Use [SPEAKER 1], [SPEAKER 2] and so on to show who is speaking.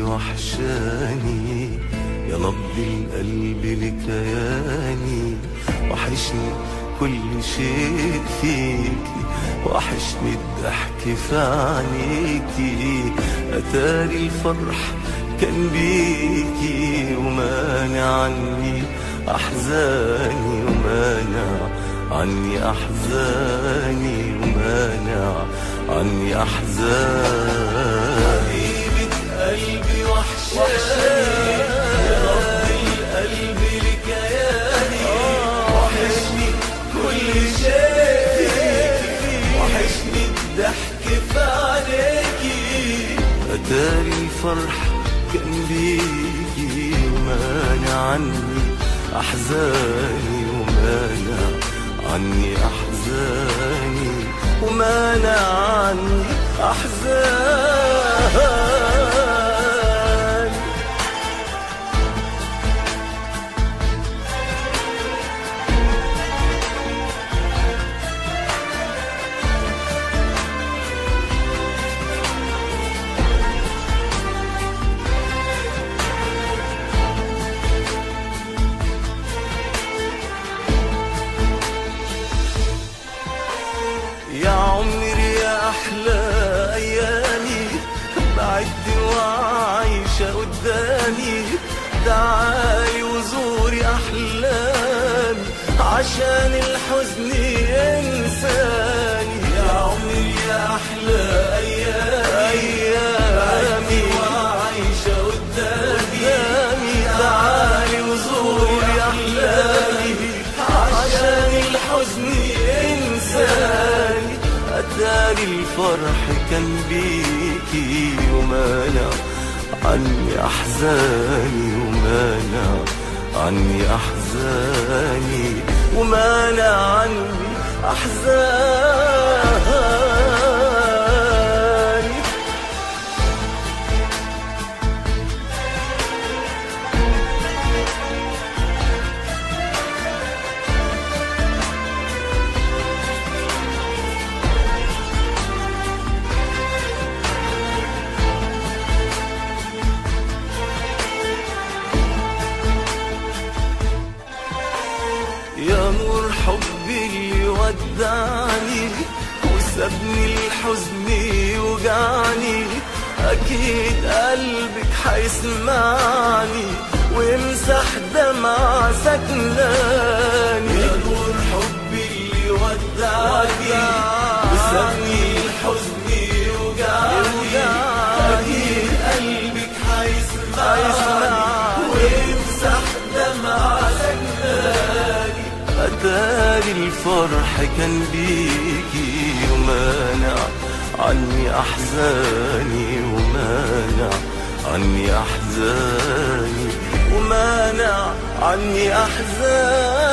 [SPEAKER 1] وحشاني يا نبض القلب لكياني، وحشني كل شيء فيكي، وحشني الضحك في عينيكي، أتاري الفرح كان بيكي ومانع عني أحزاني، ومانع عني أحزاني، ومانع عني أحزاني. حبيبة قلبي وحشاني يا رب القلب لكياني، وحشني كل شيء فيكي، وحشني الضحك في عينيكي، أتاري الفرح كان بيكي ومانع عني أحزاني، ومانع عني أحزاني، ومانع عني أحزاني. يا عمري يا أحلى أيامي، بعد وعايشة قدامي، تعالي وزوري أحلامي عشان الحزن ينساني. يا عمري يا أحلى أيامي، بعد وعايشة قدامي، تعالي وزوري أحلامي عشان الحزن ينساني. أتاري الفرح كان بيكي ومانع عني أحزاني، ومانع عني أحزاني، ومانع عني أحزاني. يا نور حبي اللي ودعني وسابني الحزن يوجعني، أكيد قلبك حيسمعني ويمسح دمع سكناني. يا نور حبي اللي ودعني وسابني الحزن يوجعني، أكيد قلبك حيسمعني ويمسح دمع سكناني. أتاري الفرح كان بيكي ومانع عني أحزاني، ومانع عني أحزاني، ومانع عني أحزاني.